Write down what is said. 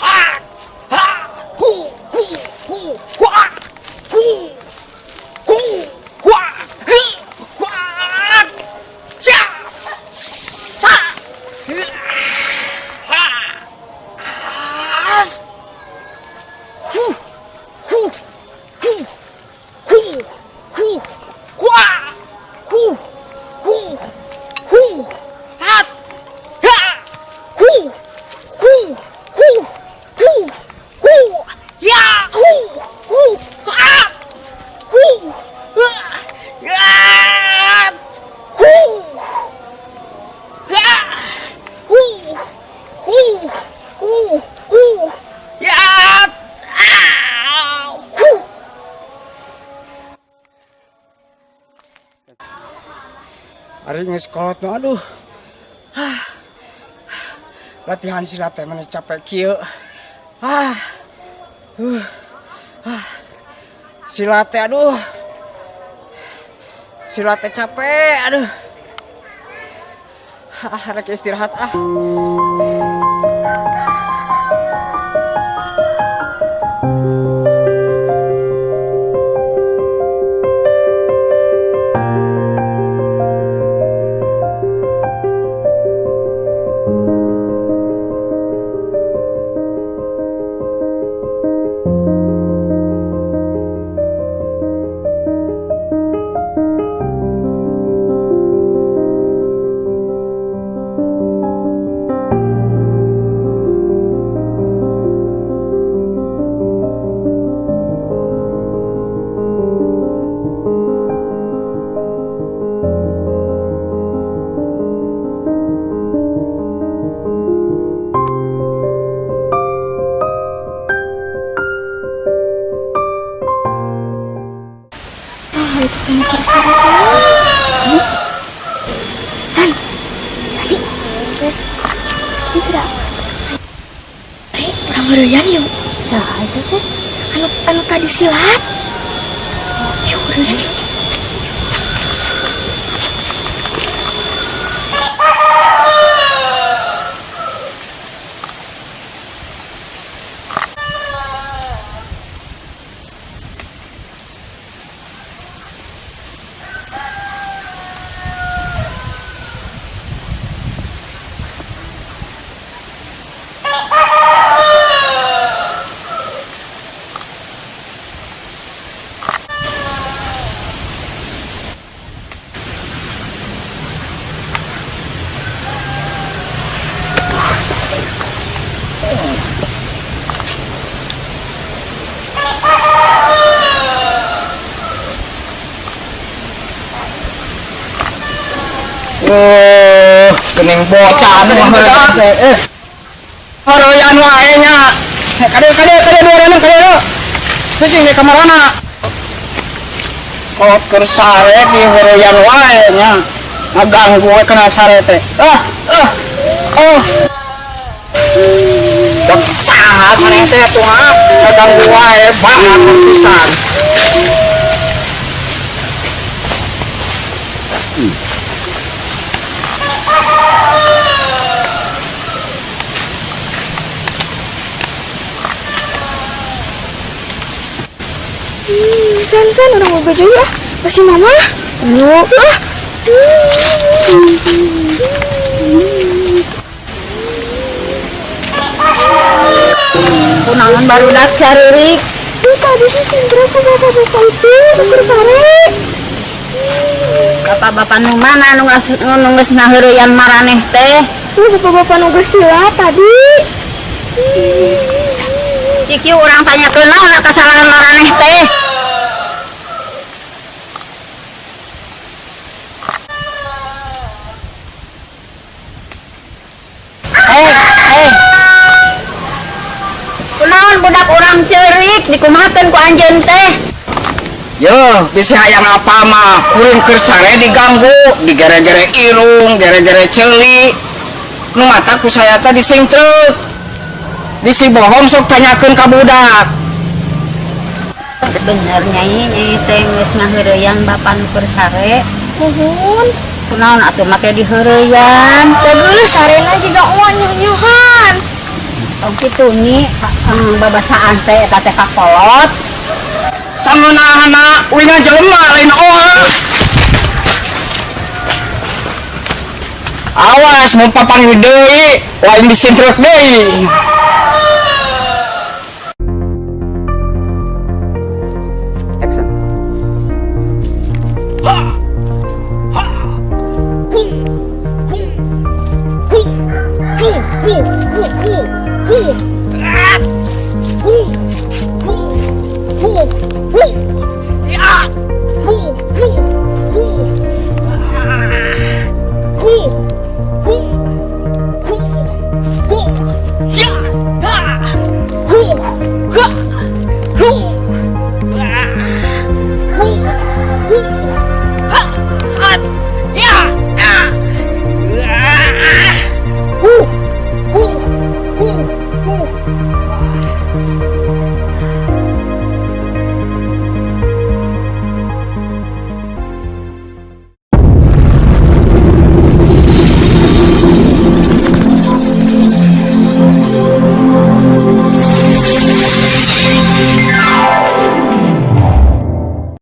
Ha ha hu hu hu hua hu hu hua hu hua ja sa ha as hu hu hu hu hu hua hu hu hu hat ha hu hu hu hu hu ya hu hu ha hu ya hu ya hu hu hu hu ya ah hu. Ari geus kolot mah, aduh. Ah. Latihan silat teh mana capek kieu. Ah. Ah. Silat teh, aduh. Silat teh capek, aduh. Ah, rek istirahat ah. Ah, itu teh nu keur sare. San. Tadi. Citra. Eh, urang heureuyan yuk. Saha itu teh? Anu anu tadi silat. Yuk, heureuyan yuk. Oh, gening bocah anu mah teh. Eh. Heureuyan wae nya. Kade kade kade dua kade. Sisi ka kamarana. Kolot keur sare diheureyan wae nya. Ngaganggu we kana sare teh. Ah, ah. Oh. Dek saha maneh teh atuh ah? Ngaganggu wae banget pisan. San, San, urang mau baju ah. Masih mama. Yuk, ah. Kunaon barudak carurik? Tuh tadi sih Sindra ke bapak-bapak itu, nu keur sare. Bapak-bapak nu mana nu geus ngaheureyan maraneh teh? Tuh bapak-bapak nu geus silat tadi. Cik yuk urang tanyakeun naon kesalahan maraneh teh. Eh, eh. Kunaon budak urang ceurik dikumahakeun ku anjeun teh? Yo, bisa hayang apa mah, kuring keur sare diganggu, digere-gere irung, gere-gere ceuli. Nu mata ku saya teh disingtrek. Bisi bohong sok tanyakeun ka budak. Bener, Nyai, Nyai teh geus ngaheureyan bapak nu keur sare? Nuhun. Kunaon atuh make diheureyan? Da geus sarena juga uang nyoh-nyohan. Oh kitu, Nyi, babasaan teh eta teh kakolot. Sangeunahna uing jelema lain oa. Awas mun papanggih deui, lain disingtrek deui.